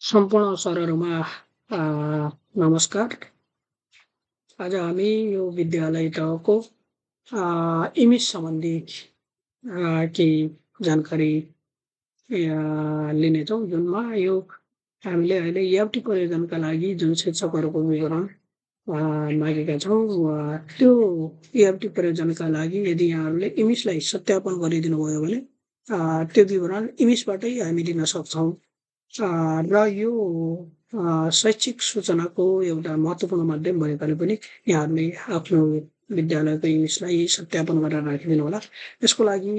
सम्पूर्ण सरहरूमा अ, नमस्कार। आज हामी यो विद्यालय तहको इमेज सम्बन्धी केही जानकारी लिनेछौँ, जुनमा यो हामीले अहिले EFT प्रयोजनका लागि जुन शिक्षकहरूको विवरण मागेका छौँ, त्यो EFT प्रयोजनका लागि यदि यहाँहरूले इमेजलाई सत्यापन गरिदिनु भयो भने त्यो विवरण इमेजबाटै हामी लिन सक्छौँ। र यो शैक्षिक सूचनाको एउटा महत्त्वपूर्ण माध्यम भएकाले पनि यहाँहरूले आफ्नो विद्यालयको इमेजलाई सत्यापन गरेर राखिदिनु होला। यसको लागि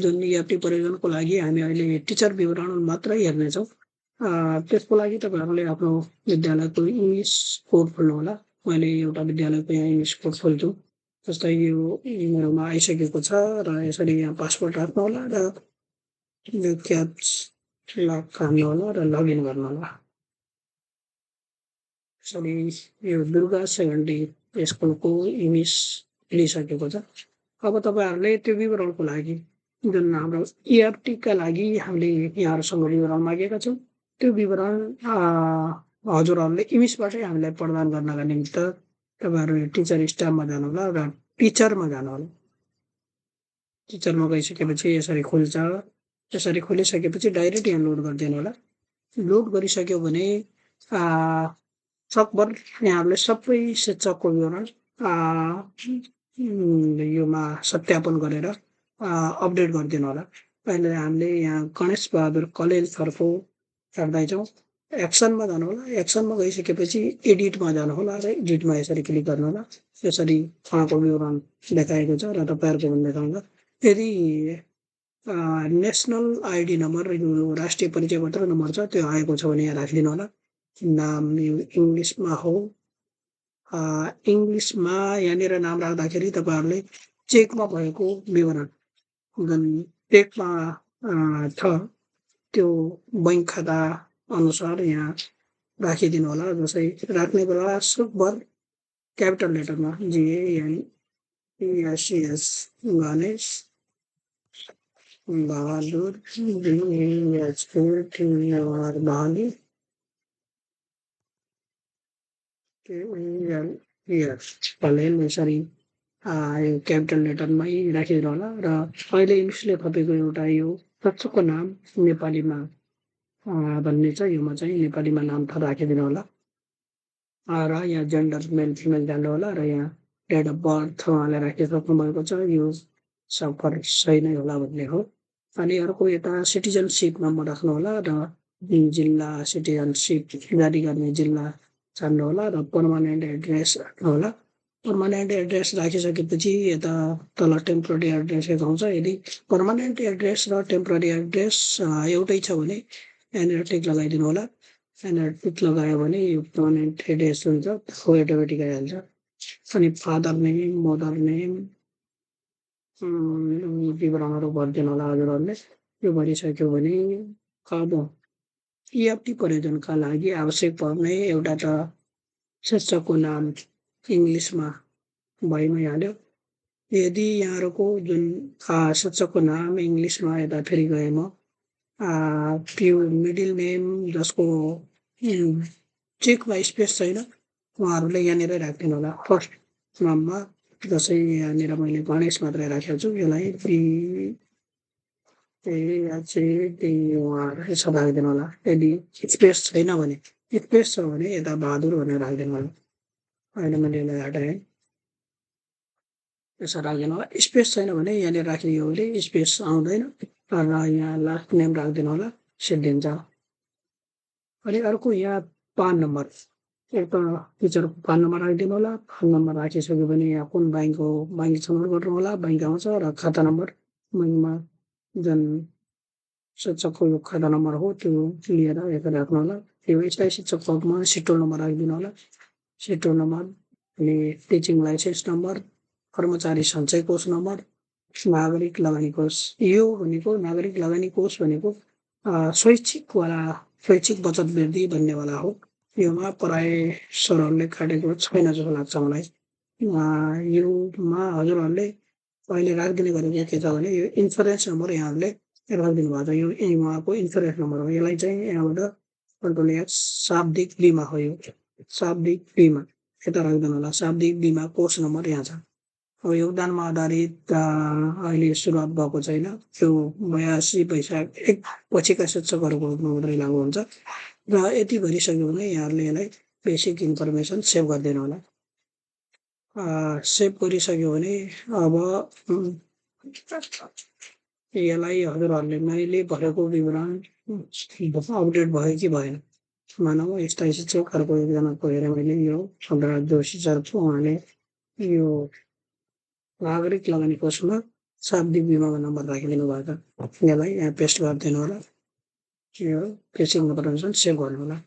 जुन EFT प्रयोजनको लागि हामी अहिले टिचर विवरण मात्रै हेर्नेछौँ। त्यसको लागि तपाईँहरूले आफ्नो विद्यालयको इमेज कोड खोल्नुहोला। मैले एउटा विद्यालयको यहाँ इमेज कोड खोल्छु। जस्तै यो मेरोमा आइसकेको छ र यसरी यहाँ पासवर्ड राख्नुहोला र यो क्याप्च लक हाल्नुहोला र लगइन गर्नुहोला। यसरी यो दुर्गा सेकेन्डरी स्कुलको इमेज लिइसकेको छ। अब तपाईँहरूले त्यो विवरणको लागि जुन हाम्रो EFTका लागि हामीले यहाँहरूसँग विवरण मागेका छौँ, त्यो विवरण हजुरहरूले इमेजबाटै हामीलाई प्रदान गर्नका निमित्त तपाईँहरू टिचर स्टाफमा जानुहोला र टिचरमा जानुहोला। टिचरमा गइसकेपछि यसरी खुल्छ। यसरी खोलिसकेपछि डाइरेक्ट यहाँ लोड गरिदिनु होला। लोड गरिसक्यो भने सकभर यहाँहरूले सबै शिक्षकको विवरण योमा सत्यापन गरेर अपडेट गरिदिनु होला। अहिले हामीले यहाँ गणेश बहादुर कलेल सरको हेर्दैछौँ। एक्सनमा जानुहोला। एक्सनमा गइसकेपछि एडिटमा जानुहोला र एडिटमा यसरी क्लिक गर्नुहोला। यसरी उहाँको विवरण देखाएको छ र तपाईँहरूको पनि देखाउँछ। यदि नेसनल ID नम्बर, यो राष्ट्रिय परिचय पत्र नम्बर छ, त्यो आएको छ भने यहाँ राखिदिनु होला। नाम यो इङ्ग्लिसमा हो। इङ्ग्लिसमा यहाँनिर नाम राख्दाखेरि तपाईँहरूले चेकमा भएको विवरण जुन चेकमा छ त्यो बैङ्क खाता अनुसार यहाँ राखिदिनु होला। जसै राख्ने बेला सकभर क्यापिटल लेटरमा GANESS गणेश बहादुर बहादुर कलेल यसरी यो क्यापिटल लेटरमै राखिदिनु होला। र अहिले इङ्ग्लिसले थपेको एउटा यो शिक्षकको नाम नेपालीमा भन्ने छ, योमा चाहिँ नेपालीमा नाम थप राखिदिनु होला। र यहाँ जेन्डर मेल फिमेल जानु होला र यहाँ डेट अफ बर्थ उहाँले राखिसक्नु भएको छ, यो सकभर सही नै होला भन्ने हो। अनि अर्को यता सिटिजनसिप नम्बर राख्नु होला र जिल्ला सिटिजनसिप जारी गर्ने जिल्ला छान्नु होला र पर्मानेन्ट एड्रेस राख्नु होला। पर्मानेन्ट एड्रेस राखिसकेपछि यता तल टेम्पोररी एड्रेस देखाउँछ। यदि पर्मानेन्ट एड्रेस र टेम्पोररी एड्रेस एउटै छ भने यहाँनिर टिक लगाइदिनु होला। यहाँनिर टिक लगायो भने यो पर्मानेन्ट एड्रेस हुन्छ, त्यो अटोमेटिक आइहाल्छ। अनि फादर नेम, मदर नेम विवरणहरू भरिदिनु होला हजुरहरूले। यो भरिसक्यो भने अब EFT प्रयोजनका लागि आवश्यक पर्ने एउटा त शिक्षकको नाम इङ्ग्लिसमा भइमै हाल्यो। यदि यहाँहरूको जुन शिक्षकको नाम इङ्ग्लिसमा यता फेरि गए म त्यो मिडल नेम जसको चेकमा स्पेस छैन, उहाँहरूले यहाँनिर राखिदिनु होला। फर्स्ट नाममा जसै यहाँनिर मैले गणेश मात्रै राखेको छु, यसलाई यसो राखिदिनु होला। यदि स्पेस छैन भने, स्पेस छ भने यता बहादुर भनेर राखिदिनु होला। अहिले मैले यसलाई हटाएँ, यसो राखिदिनु होला। स्पेस छैन भने यहाँनिर राखिदियो भने स्पेस आउँदैन र यहाँ लास्ट नेम राखिदिनु होला, सिद्धिन्छ। अनि अर्को यहाँ पान नम्बर, एक त टिचरको पान नम्बर राखिदिनु होला। पान नम्बर राखिसक्यो भने यहाँ कुन ब्याङ्क हो, ब्याङ्क छनौट गर्नु होला, ब्याङ्क आउँछ र खाता नम्बर ब्याङ्कमा जुन शिक्षकको यो खाता नम्बर हो त्यो लिएर यसरी राख्नु होला। यो स्थायी शिक्षक पदमा सिटोल नम्बर राखिदिनु होला। सिटोल नम्बर अनि टिचिङ लाइसेन्स नम्बर, कर्मचारी सञ्चय कोष नम्बर, नागरिक लगानी कोष। यो भनेको नागरिक लगानी कोष भनेको स्वैच्छिक बचत वृद्धि भन्नेवाला हो। योमा प्राय सरहरूले काटेको छैन जस्तो लाग्छ मलाई। योमा हजुरहरूले अहिले राखिदिने गरेको के छ भने यो इन्सुरेन्स नम्बर यहाँहरूले राखिदिनु भएको छ। यो उहाँको इन्सुरेन्स नम्बर हो। यसलाई चाहिँ यहाँबाट कन्ट्रोल एक्स शाब्दिक बीमा हो यो शाब्दिक बीमा यता राख्दैन होला शाब्दिक बीमा कोष नम्बर यहाँ छ अब योगदानमा आधारित अहिले सुरुवात भएको छैन त्यो 82 वैशाख 1 पछिका शीर्षकहरूको रूपमा मात्रै लागू हुन्छ र यति भइसक्यो भने यहाँहरूले यसलाई बेसिक इन्फर्मेसन सेभ गरिदिनु होला सेभ गरिसक्यो भने अब यसलाई हजुरहरूले मैले भनेको विवरण अपडेट भयो कि भएन मानव स्थायी शिक्षकहरूको एकजना हेरेँ मैले यो सम्राट जोशी सरको उहाँले यो नागरिक लगानी कोषमा शाब्दिक बिमाको नम्बर राखिदिनु भएको छ यसलाई यहाँ पेस्ट गरिदिनु होला यो बेसिक इन्फर्मेसन सेभ गर्नु होला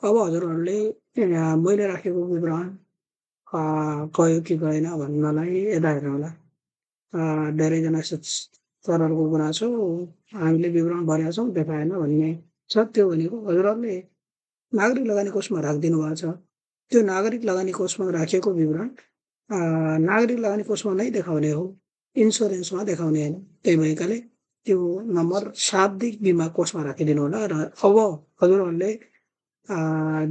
अब हजुरहरूले मैले राखेको विवरण गयो कि गएन भन्नलाई यता हेर्नु होला धेरैजना सरहरूको गुनासो हामीले विवरण भरेका छौँ देखाएन भन्ने छ त्यो भनेको हजुरहरूले नागरिक लगानी कोषमा राखिदिनु भएको छ त्यो नागरिक लगानी कोषमा राखेको विवरण नागरिक लगानी कोषमा नै देखाउने हो इन्सुरेन्समा देखाउने होइन त्यही भएकाले त्यो नम्बर शाब्दिक बिमा कोषमा राखिदिनु होला र अब हजुरहरूले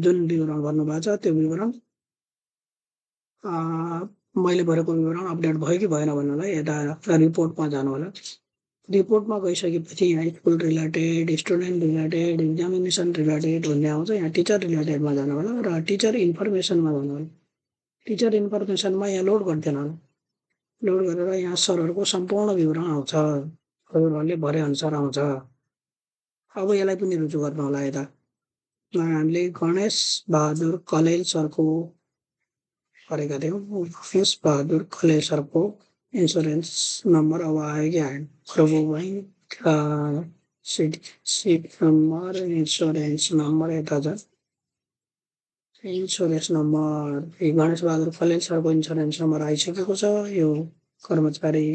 जुन विवरण गर्नुभएको छ त्यो विवरण मैले भरेको विवरण अपडेट भयो कि भएन भन्नलाई यता रिपोर्टमा जानु होला रिपोर्टमा गइसकेपछि यहाँ school related student related examination related भन्ने आउँछ यहाँ टिचर रिलेटेडमा जानु होला र टिचर इन्फर्मेसनमा जानु होला टिचर इन्फर्मेसनमा यहाँ लोड गरिदिनु होला लोड गरेर यहाँ सरहरूको सम्पूर्ण विवरण आउँछ हजुरहरूले भरे अनुसार आउँछ अब यसलाई पनि रुजु गर्नु होला यता हामीले गणेश बहादुर कलेल सरको गरेका थियौँ गणेश बहादुर कलेल सरको इन्सुरेन्स नम्बर अब आयो कि आएन सिट नम्बर इन्सुरेन्स नम्बर यता छ इन्सुरेन्स नम्बर गणेश बहादुर कलेल सरको इन्सुरेन्स नम्बर आइसकेको छ यो कर्मचारी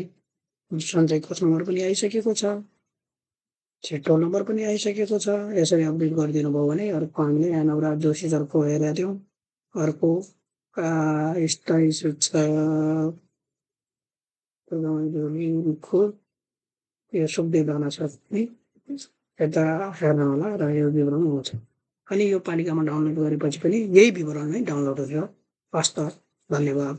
सञ्चय कोष नम्बर पनि आइसकेको छ छिटो नम्बर पनि आइसकेको छ यसरी अपडेट गरिदिनु भयो भने अर्को हामीले यहाँ नवराज जोशी सरको हेरेका थियौँ अर्को स्थायी शिक्षकको यो सुखदेव राणा सर पनि यता हेर्नु होला र यो विवरण आउँछ अनि यो पालिकामा डाउनलोड गरेपछि पनि यही विवरण नै डाउनलोड हुन्छ हस्त धन्यवाद